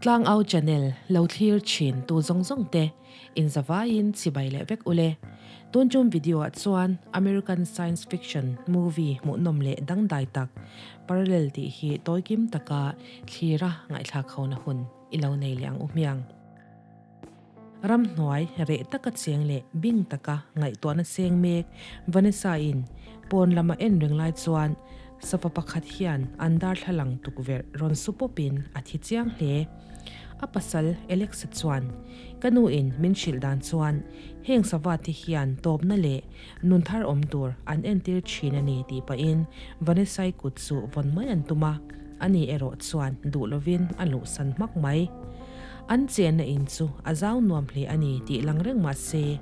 Tlangau channel lo thlir thin tu zawng zawng te in zavaiin chibai leh vek ule. Tun tum video ah chuan American science fiction movie hmuhnawm leh dangdai tak Parallel tih hi tawikim taka thlira ngaihthlak hona hun i lo nei leh ang u hmiang. Ramhnuai reh taka cheng leh bing taka ngaihtuahna seng mek Vanessa-in pawn lama en reng lai chuan safa pakhat hian an darthlalang tukverh rawn su pawpin a thi chiang hle. A pasal Alexa chuan, Ka nuin min hrilh dan chuan heng sava te hian tawpna leh nun thar awm tur an entir thin a ni tih pahin Vanessa-i kut chu vawn mai an tum a, ani erawh chuan duh lovin a luhsan hmak mai. An chenna in chu a zau nuam hle a ni tih lang reng mah se,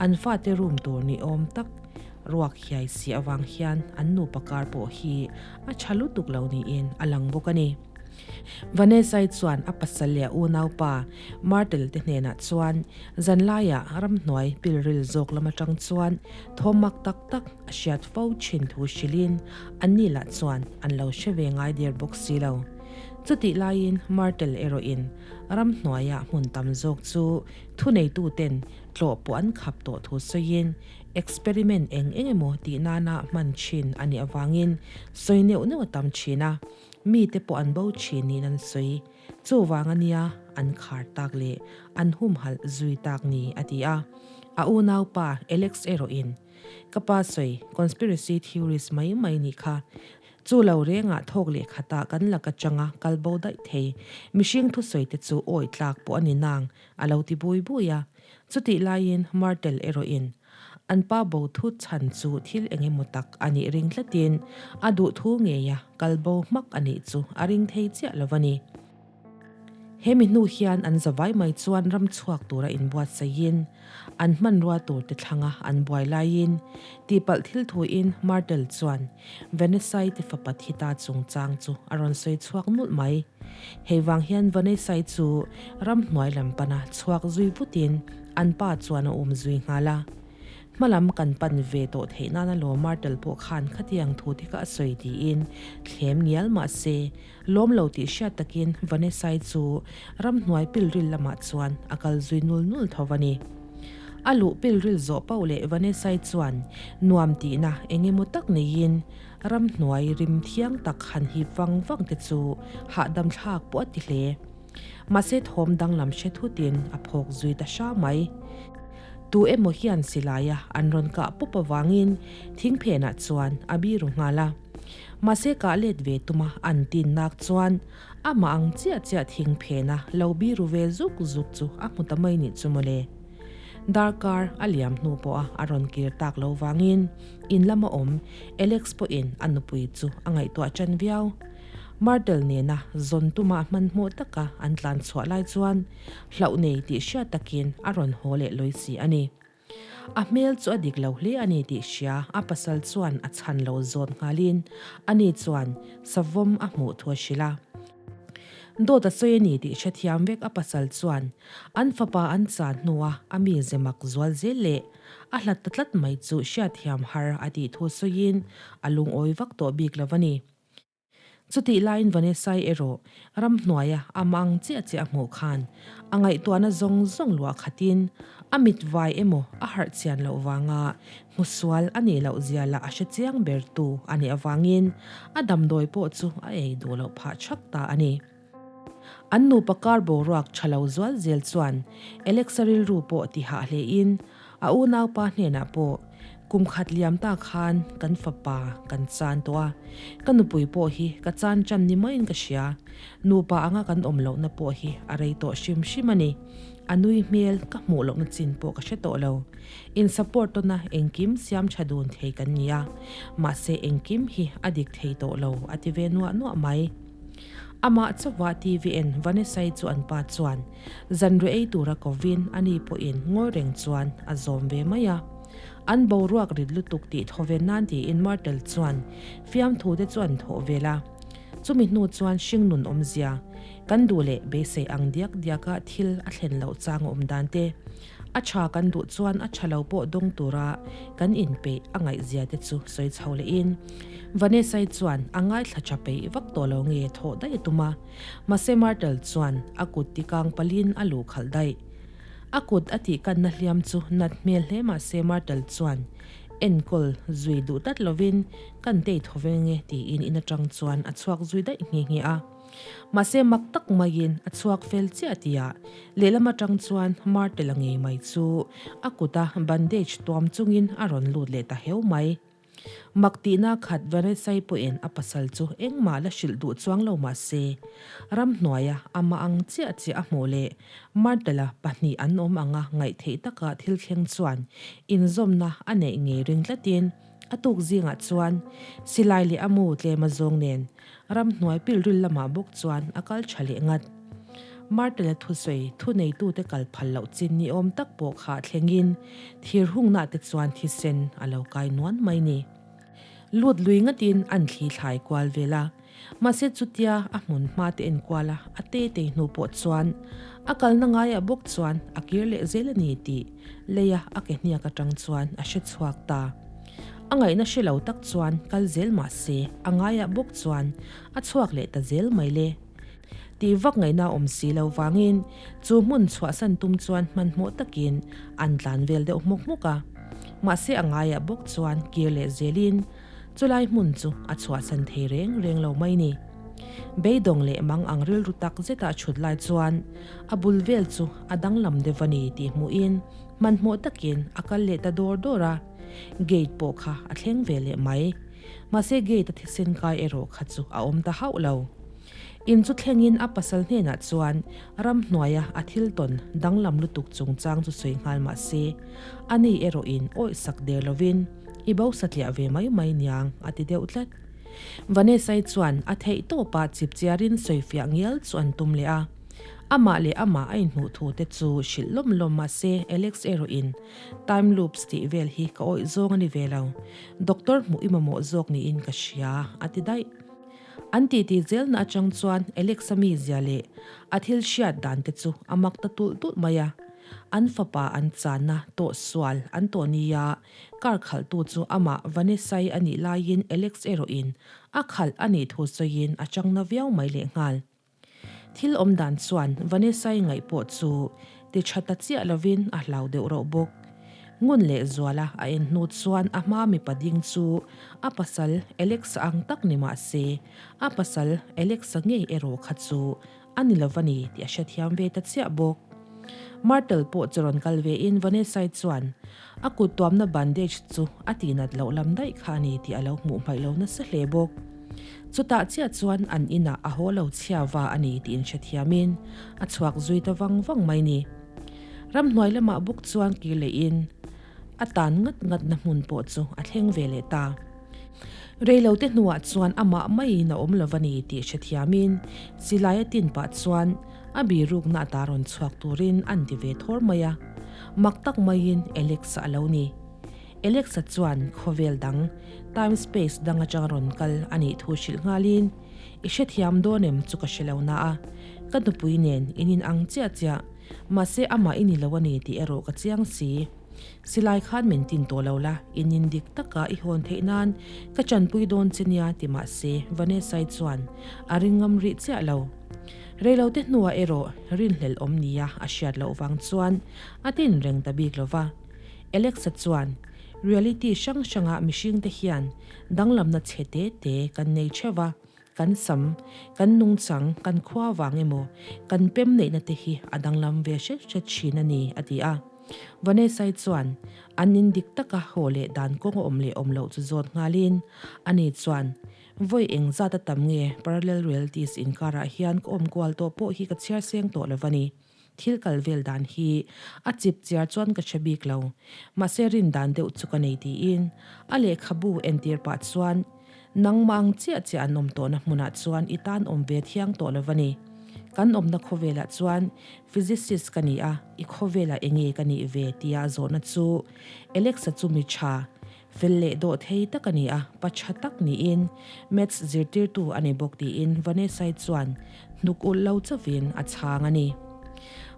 an fate room tur ni awm tak ruak hiai si avang hian an nupa kar pawh hi a tha lutuk lo niin a lang bawk a ni. Vanessa-i chuan a pasal leh a unaupa Martel te hnenah chuan zanlaiah ramhnuai pilril zawk lam atang chuan thawmmak tak tak a hriat fo thin thu hrilhin anni lah chuan an lo hre ve ngai der bawk si lo. Chutih laiin Martel erawhin ramhnuaia hmun tam zawk chu thuneituten tlawh pawh an khap tawh thu sawiin experiment eng eng emaw tih nana hman thin a nih avangin sawi neuh neuh a tam thin a, mite pawh an bo thin niin an sawi. Chuvang a nia an khar tak leh an humhalh zui tak ni a ti a. A unaupa Alex erawhin, Ka pa sawi conspiracy theories mai mai nih kha. Chu lo rengah thawk leh khatah kan lak atanga kal bo daih thei. Mihring thusawi te chu awi tlak pawh a ni nang, a lo ti bui bui a. Chutih laiin Martel erawhin an pa bo thu chhan chu thil eng emaw tak a nih ring tlatin a duh thu ngeia kal bo hmak a nih chu a ring thei chiah lo a ni. He mi hnu hian an zavai mai chuan ram chhuak tura inbuatsaihin an hmanrua tur te thlanga an buai laiin tihpalh thil thuin Martel chuan Vanessa-i te fapa thi ta chungchang chu a rawn sawi chhuak nulh mai. Hei vang hian Vanessa-i chu ramhnuai lam pana chhuak zui vutin an pa chuan a um zui nghal a. Hmalam kan pan ve tawh theih nana law Martel pawh khan khatiang thu te kha a sawi tiin thlem ngial mah se lawm lo tih hriat takin Vanessa-i chu ramhnuai pilril lamah chuan a kal zui nul nul tho a ni. A luh pilril zawh pauh leh Vanessa-i chuan nuam tihna eng emaw tak neiin ramhnuai rim thiang tak han hip vang vang te chu hahdam thlak pawh a ti hle. Mahse thawm danglam hre thutin a phawk zui ta hra mai. Tu emaw hian silaia an rawn kah pawp avangin thingphenah chuan a biru nghal a. Mahse kah let ve tuma an tin nak chuan amah ang chiah chiah thingphena lo biru ve zuk zuk chu a hmu ta mai nih chu mawle. Darkar a liam hnu pawha a rawn kir tak lo vangin in lama awm Alex pawhin a nupui chu a ngaihtuah tan viau. Martel nena zawn tuma hmanhmawh taka an tlan chhuah lai chuan hlauh nei tih hriat takin a rawn haw leh lawi si a ni. A hmel chu a dik lo hle a ni tih hria a pasal chuan a chhan lo zawt nghalin ani chuan savawm a hmuh thu a hrilh a. Dawt a sawi a ni tih hrethiam vek a pasal chuan an fapa an chan hnua a mi zemak zual zel leh a hlat ta tlat mai chu hriatthiam har a tih thu sawiin a lungawi vak tawh bik lo a ni. Chutih laiin Vanessa-i erawh ramhnuaia a mang chiah chiah a hmuh khan a ngaihtuahna zawng zawng luah khatin a mit vai emaw a harh chian loh vanga hmusual a nih loh zia lah a hre chiang ber tu a nih avangin a damdawi pawh chu a ei duh loh phah chhak ta a ni. An nupa kar boruak tha lo zual zel chuan Alexa rilru pawh ti hah hlein a unaupa hnenah pawh kum khat liam ta khan kan fapa kan chan tawh a, ka nupui pawh hi ka chan tan ni maiin ka hria, nupa anga kan awm lohna pawh hi a rei tawh hrim hrim a ni. A nui hmel ka hmuh lohna chin pawh ka hre tawh lo. In support tawna engkim siam tha dun thei kan ni a, mahse engkim hi a dik thei tawh lo a ti ve nuah nuah mai. Amah chauhah TVN Vanessa-i chu an pa chuan zanriah ei tura kovin ani pawhin ngawi reng chuan a zawm ve mai a. An boruak rit lutuk tih thaw ve nan tiin Martel chuan fiamthu te chu an thawh vel a. Chumi hnu chuan hringnun awmzia kan duh leh beisei ang diak diaka thil a thlen loh chang a awm dan te. A tha kan duh chuan a tha lo pawh dawng tura kan inpeih a ngaihzia te chu sawi chho lehin Vanessa-i chuan a ngaithla tha peih vak tawh lo nge thawh daih a tum a, mahse Martel chuan a kut tikang palin a luh khalh daih. A kut a tihkanna hliam chu nat hmel hle mahse Martel chuan enkawl zui duh tlat lovin kan tei thaw veng e tiin in atang chuan a chhuak zui daih nghe nghe a. Mahse mak tak maiin a chhuak fel chiah tihah lehlam atang chuan Martel-a ngei mai chu a kuta bandage tuam chungin a rawn lut leh ta heu mai. Mak tihna khat Vanessa-i pawhin a pasal chu engmah la hrilh duh chuang lo mah se, ramhnuaia amah ang chiah chiah a hmuh leh Martel-a pahnih an awm anga ngaihtheih taka thil thleng chuan inzawmna a neih ngei ring tlatin a tuk zingah chuan silai leh a mu tlem a zawng nen ramhnuai pilril lamah bawk chuan a kal tha leh ngat. Martel-a thusawi thuneitute kal phal loh chin ni awm tak pawh kha thlengin thir hungna te chuan thisen a lo kai nuan mai ni. Lut lui ngatin an thli thlai kual vel a, mahse chutia a hmun hma te enkual a a te tei hnu pawh chuan a kalna ngaiah bawk chuan a kir leh zel a ni tih leia a ke hniak atang chuan a hre chhuak ta. A ngaihna hre lo tak chuan kal zel mah se a ngaiah bawk chuan a chhuak leh ta zel mai le. Tih vak ngaihna awm si lo vangin chu hmun chhuahsan tum chuan hmanhmawh takin an tlan vel deuh hmawk hmawk a. Mahse a ngaiah bawk chuan kir leh zelin chulai hmun chu a chhuahsan thei reng reng lo mai ni. Beidawng leh mang ang rilru tak zetah chhut lai chuan a bul vel chu a danglam deuh a ni tih hmuhin hmanhmawh takin a kal leh ta dawr dawr a. Gate pawh kha a thleng ve leh mai. Mahse gate a thisen kai erawh kha chu a awm ta hauh lo. In chu thlengin a pasal hnenah chuan ramhnuaia a thil tawn danglam lutuk chungchang chu sawi nghal mah se, ani erawhin awih sak der lovin i bo satliah ve mai mai niang a ti deuh tlat. Vanessa-i chuan a theih tawpah chipchiarin sawifiah ngial chu an tum leh a. Amah leh amah a inhmuh thu te chu hrilh lawm lawm mah se Alex erawhin time loops tih vel hi ka awih zawng a ni ve lo, doctor hmuh i mamawh zawk niin ka hria a ti daih. An titi zelna atang chuan Alex-a mizia leh a thil hriat dan te chu a mak ta tulh tulh mai a. An fapa an channa tawh sual an tawh nia, car khalhtu chu amah Vanessa-i a nih laiin Alex erawhin a khalh a nih thu sawiin a changna viau mai lehnghal. Thil awm dan chuan Vanessa-i ngaih pawh chu ti tha ta chiah lovin a hlau deuh rauh bawk. Ngun leh zuala a en hnu chuan a hma mipa ding chu a pasal Alex-a ang tak ni mah se, a pasal Alex-a ngei erawh kha chu a ni lo va ni tih a hrethiam ve ta chiah bawk. Martel pawh chu rawn kal vein Vanessa-i chuan a kut tuamna bandage chu a tihnat loh lam daih kha a ni tih a lo hmuh hmaih lo nasa hle bawk. Chutah chiah chuan an inah a haw lo chhia va a ni tih inhrethiamin a chhuak zui ta vang vang mai ni. Ramhnuai lamah bawk chuan kir lehin a tan ngat ngatna hmun pawh chu a thleng ve leh ta. Reilote hnuah chuan amah maiin a awm lo va ni tih hrethiamin silai a tin pah chuan a birukna ata rawn chhuak turin an ti ve thawr mai a. Mak tak maiin Alex-a a lo ni. Alexa chuan khawvel dang, time space dang atanga rawn kal a nih thu hrilh nghalin, I hrethiam dawn em chu ka hre lo na a, ka nupui nen in in ang chiah chiah, mahse amah i ni lo a ni tih erawh ka chiang si. Silai khan min tin tawh lo la, in in dik taka i hawn theih nan ka chanpui dawn che nia ti mahse Vanessa-i chuan a ring ngam rih chiah lo. Reilote hnuah erawh rinhlelh awm nia a hriat loh vang chuan a tin reng ta bik lo va. Alexa chuan, Reality hrang hrangah mihringte hian danglamna chhe te te kan nei theuh va, kan sam, kan nungchang, kan khua vang emaw, kan pem neihna te hi a danglam ve hret hret thin a ni, a ti a. Vanessa-i chuan an in dik taka haw leh dan kawng a awm leh awm loh chu zawt nghalin, ani chuan, Vawi eng zat a tam nge parallel realities inkarah hian ka awm kual tawh pawh hi ka chhiar seng tawh lo va ni. Thil kal vel dan hi a chip chiar chuan ka hre bik lo, mahse rin dan deuh chu ka nei tiin a lehkhabu entir pah chuan nangmah ang chiah chiah an awm tawhna hmunah chuan i tan awm ve thiang tawh lo va ni. Kan awmna khawvelah chuan physicist ka ni a, i khawvelah enge ka nih ve tia zawhna chu Alexa chu mi tha Fel leh dawh thei tak a ni a, pa tha tak niin Maths zirtirtu a ni bawk tiin Vanessa-i chuan hnuk ulh lo chauhin a chhang a ni.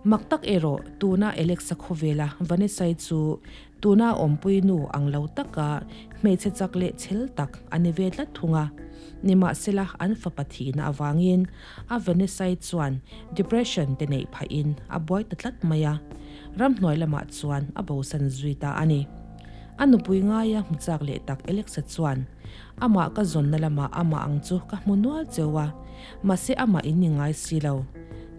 Mak tak erawh tuna Alexa khawvela Vanessa-i chu tuna awmpui nu ang lo taka hmeichhe chak leh chhel tak a ni ve tlat thung a. Nimahsela an fapa thihna avangin a Vanessa-i chuan depression te neih phahin a buai ta tlat mai a, ramhnuai lamah chuan a bosan zui ta a ni. A nupui ngaia hmu chak leh tak Alexa chuan amah ka zawnna lamah amah ang chu ka hmu nual cheu a, mahse amah in ni ngai si lo.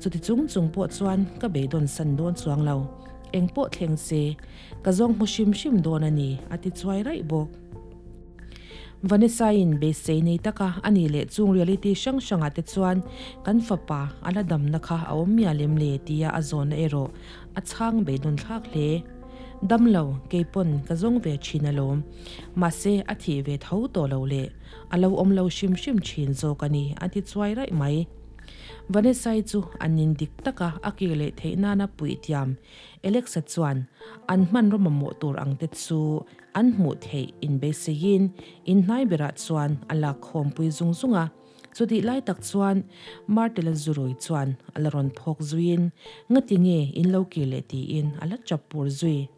Chuti chung chung pawh chuan ka beidawn san dawn chuang lo. Eng pawh thleng se, ka zawng hmu hrim hrim dawn a ni, a ti chuai raih bawk. Vanessa-in beisei nei taka a nih leh chung reality hrang hrangah te chuan kan fapa a la damna kha a awm mial em le tia a zawnna erawh a chhang beidawn thlak hle. Dam lo, kei pawn ka zawng ve thin alawm. Mahse a thih ve tho tawh lo le, a lo awm lo hrim hrim thin zawk a ni a ti chuai raih mai. Vanessa-i chu a nin dik taka a kir leh theih nana puih tiam Alexa chuan an hmanraw mamawh tur ang te chu An hmuh theih inbeiseiin inhnai berah chuan a lak khawmpui zung zung a. Chutih lai tak chuan Martela zurui chuan a la rawn phawk zuiin ngati nge in lo kir leh tiin a la chap pur zui.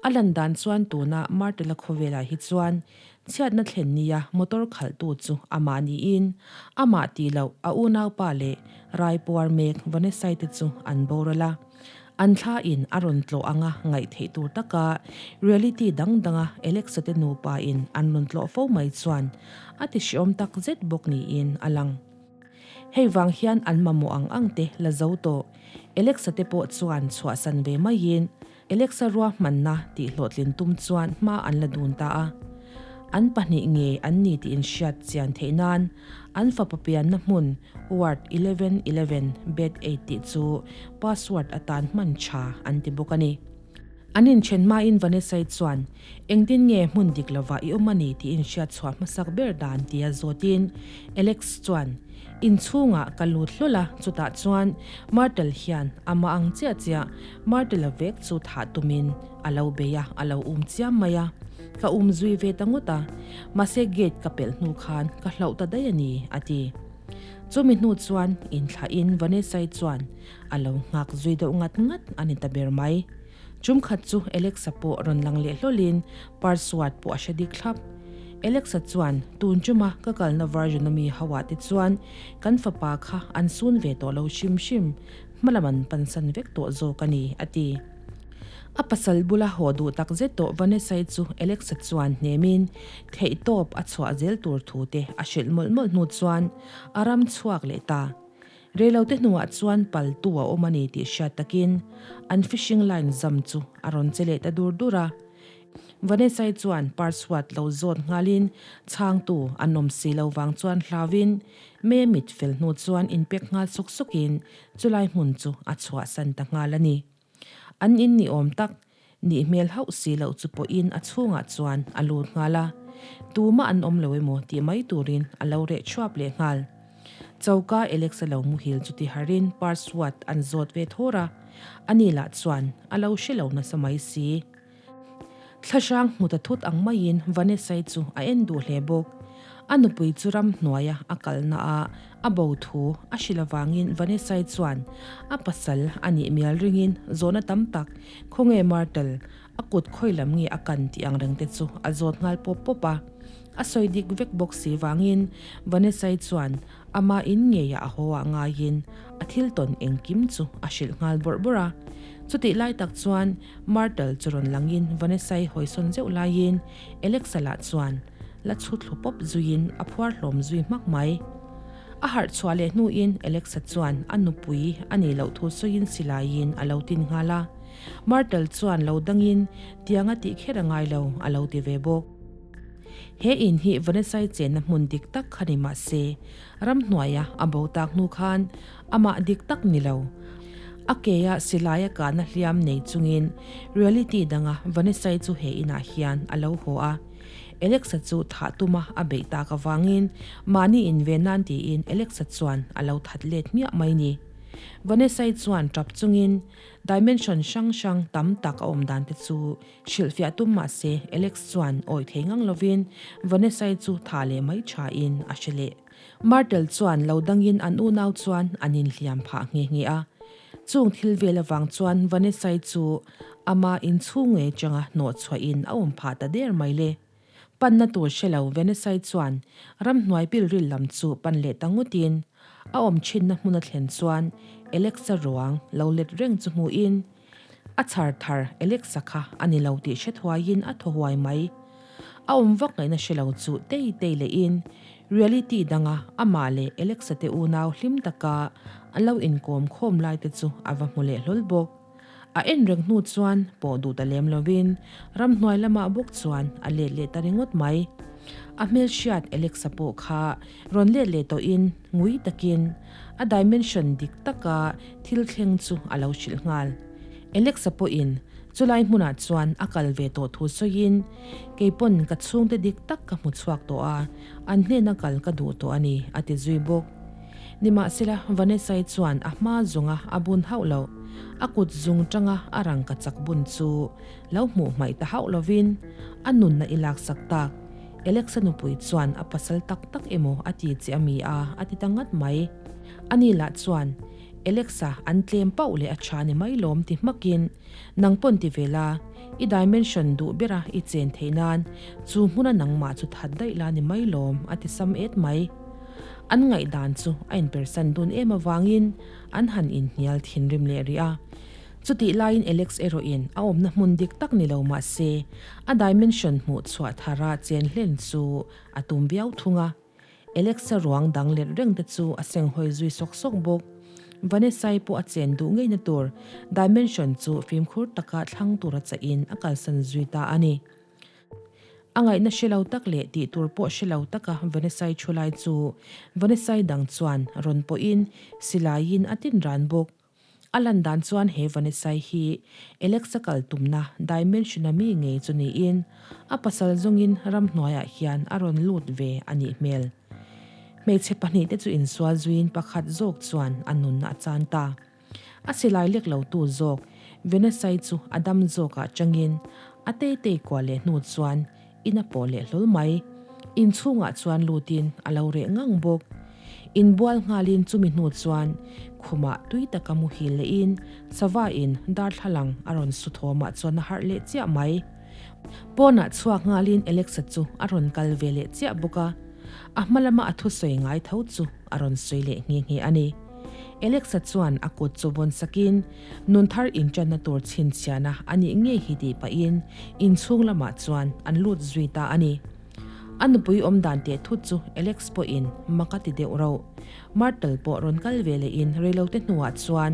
A lan dan chuan tuna Martela khawvelah hi chuan chhiatna thlen nia motor khalhtu chu amah niin amah tih loh a unaupa leh raipuar mek Vanessa-i te chu an boral a. An thla in a rawn tlawh anga ngaih theih tur taka reality dang danga Alexa te nupa in an rawn tlawh fo mai chuan a ti hreawm tak zet bawk niin a lang. Hei vang hian an mamawh ang ang te la zo tawh. Alexa te pawh chuan chhuahsan ve maiin Alexa ruahmanna tih hlawhtlin tum chuan hma an la dun ta a. An pahnih nge an ni tih inhriat chian theih nan an fapa pianna hmun Ward 11 11 bed eight tih chu password atan hman tha an ti bawk a ni. An inthen hmain Vanessa-i chuan engtin nge hmun dik lovah i awm a ni tih inhriat chhuah hmasak ber dan tia zawtin Alex chuan inchhungah ka lut hlawl a, chutah chuan Myrtle hian amah ang chiah chiah Myrtle-a vek chu thah tumin a lo bei a, a lo um chiam mai a. Ka um zui ve ta ngawt a, mahse gate ka pelh hnu khan ka hlauh ta daih a ni, a ti. Chumi hnu chuan inthlahin Vanessa-i chuan a lo nghak zui deuh ngat ngat a ni ta ber mai. Chumkhat chu Alexa pawh rawn lang leh hlawlin password pawh a hre dik thlap. Alexa chuan tun chuma ka kalna version ami ho ah te chuan kan fapa kha an sun ve tawh lo hrim hrim, hmalam an pansan vek tawh zawk a ni, a ti. A pasal bula haw duh tak zet tawh Vanessa-i chu Alexa chuan hnemin theihtawp a chhuah zel tur thu te a hrilh mawlh mawlh hnu chuan a ram chhuak leh ta. Reilote hnuah chuan paltu a awm a ni tih hriat takin an fishing line zam chu a rawn che leh ta dur dur a. Vanessa-i chuan password lo zawt nghalin chhangtu an awm si lo vang chuan hlauin May mit fel hnu chuan inpek nghal sawk sawkin chulai hmun chu a chhuahsan ta nghal a ni. An in ni awm tak, nih hmel hauh si loh chu pawhin a chhungah chuan a lut nghal a, tumah an awm lo emaw tih mai turin a lo reh thuap leh nghal. Choka Alex-a lo muhil chu ti harin password an zawt ve thawr a, ani lah chuan a lo hre lo nasa mai si. Thlahrang hmu ta thut ang maiin Vanessa-i chu a en duh hle bawk. A nupui chu ramhnuaia a kalna a a bo thu a hrilh avangin Vanessa-i chuan a pasal a nih mial ringin zawhna tam tak khawnge Myrtle a kut khawi lam nge a kan tih ang reng te chu a zawt nghal pawp pawp a. A sawi dik vek bawk si vangin Vanessa-i chuan Amah in ngeiah a haw ah ngaiin a thil tawn engkim chu a hrilh nghal bawrh bawrh a. Chutih lai tak chuan Myrtle chu rawn langin Vanessa-i hawisawn zeuh laiin Alexa lah chuan la chhu thlu pawp zuiin a phuar hlawm zui hmak mai. A harh chhuah leh hnuin Alexa chuan a nupui a nih loh thu sawiin silaiin a lo tin nghal a. Myrtle chuan lo dangin tiang a tih kher a ngai lo a lo ti ve bawk. He in hi Vanessa-i chenna hmun dik tak kha ni mah se, ramhnuaia a bo tak hnu khan amah dik tak ni lo. A keia silaia kahna hliam nei chungin reality danga Vanessa-i chu he inah hian a lo haw a. Alexa chu thah tuma a beih tak avangin mahni inven nan tiin Alexa chuan a lo that let hmiah mai ni. Vanessa-i chuan tap chungin dimension hrang hrang tam tak a awm dan te chu Hrilhfiah tum mah se, Alex chuan awih thei ngang lovin Vanessa-i chu tha leh mai thain a hre leh. Myrtle chuan lo dangin an unau chuan an inhliam phah nghe nghe a. Chung thil vel avang chuan Vanessa-i chu ama inchhung ngei atanga hnawh chhuahin a awm phah ta der mai le. Panna tur hre lo Vanessa-i chuan ramhnuai pilril lam chu pan leh ta ngawtin a awm thinna hmun a thlen chuan Alex-a ruang lo let reng chu hmuhin a chhar thar Alex-a kha a ni lo tih hre thuaiin a thaw huai mai. A awm vak ngaihna hre lo chu tei tei lehin reality danga amah leh Alex-a te unau hlim taka an lo inkawm khawm lai te chu a va hmu leh hlawl bawk. A en reng hnu chuan pawh duh ta lem lovin ramhnuai lamah bawk chuan a let leh ta ringawt mai. A hmelhriat Alexa pawh kha rawn let leh tawhin ngui takin a dimension dik taka thil thleng chu a lo hrilh nghal. Alexa pawhin chulai hmunah chuan a kal ve tawh thu sawiin, Keipawn ka chhungte dik tak ka hmu chhuak tawh a, an hnena kal ka duh tawh a ni, a ti zui bawk. Nimahsela, Vanessa-i chuan a hma zawnga a bun hauh loh, a kut zung tanga a rangka chak bun chu lo hmuh hmaih ta hauh lovin a nunna i laksak tak. Alex-a nupui chuan a pasal tak tak emaw a ti che a mi a, a ti ta ngat mai. Ani lah chuan, Alex-a an tlem pauh leh a tha ni mai lawm ti hmakin, Nang pawn ti ve la, i dimension duh bera i chen theih nan chu hmuna nangmah chu that daih la ni mai lawm a ti sam et mai. An ngaihdan chu a inpersan dun em avangin an han inhnial thinrim leh rih a. Chutih laiin Alex erawhin a awmna hmun dik tak ni lo mah se a dimension hmuh chhuah thara chen hlen chu a tum viau thung a. Alexa ruang dang let reng te chu a senghawi zui sawk sawk bawk. Vanessa-i pawh a chen duh ngeina tur dimension chu fimkhur taka thlang tura chahin a kalsan zui ta a ni. A ngaihna hre lo tak leh tih tur pawh hre lo taka Vanessa-i thu lai chu Vanessa-i dang chuan rawn pawhin silaiin a tin ran bawk. A lan dan chuan he Vanessa-i hi Alex-a kal tumna dimension-a mi ngei chu niin a pasal zawngin ramhnuaiah hian a rawn lut ve a nih hmel. Hmeichhe pahnihte chu insual zuiin pakhat zawk chuan a nunna a chan ta. A silai lek lo tu zawk Vanessa-i chu a dam zawkah changin a tei tei kuah leh hnu chuan In a pawh leh hlawl mai. In chhungah chuan lutin a lo reh ngang bawk. Inbual nghalin chumi hnu chuan khumah tui taka muhil lehin sava in darthlalang a rawn su thawmah chuan a harh leh chiah mai. Pawnah chhuak nghalin Alexa chu a rawn kal ve leh chiah bawk a, a hma lama a thusawi ngai tho chu a rawn sawi leh nghe nghe a ni. Alexa chuan a kut chu vawn sakin nun thar inṭanna tur chhinchhiahna a nih ngei hi tih pahin inchhung lamah chuan an lut zui ta a ni. A nupui awm dan teh thut chu Alex pawhin mak a ti deuh rauh. Myrtle pawh rawn kal ve lehin reilote hnuah chuan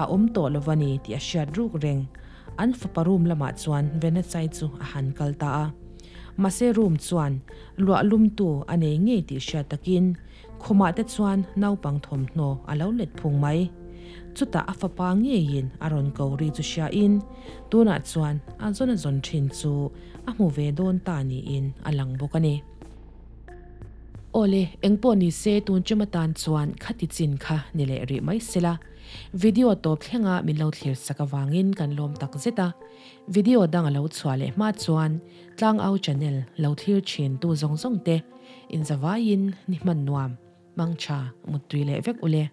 a awm tawh lo va ni tih a hriat ruk reng. An fapa room lamah chuan Venetsai chu a han kal ta a. Mahse room chuan luah lumtu a nei ngei tih hriat takin Khumah te chuan naupang thawmhnaw a lo let phung mai. Chutah a fapa ngeiin a rawn ko ri chu hriain tunah chuan a zawn a zawn thin chu a hmu ve dawn ta niin a lang bawk a ni. Awle, engpawh ni se tun ṭum atan chuan khati chin kha ni leh rih mai sela. Video tawp thlenga min lo thlir sak avangin kan lawm tak zet a. Video dang a lo chhuah leh hma chuan Tlangau channel lo thlir thin tu zawng zawng te Inzavaiin ni hman nuam, mangtha, muttui leh vek ule.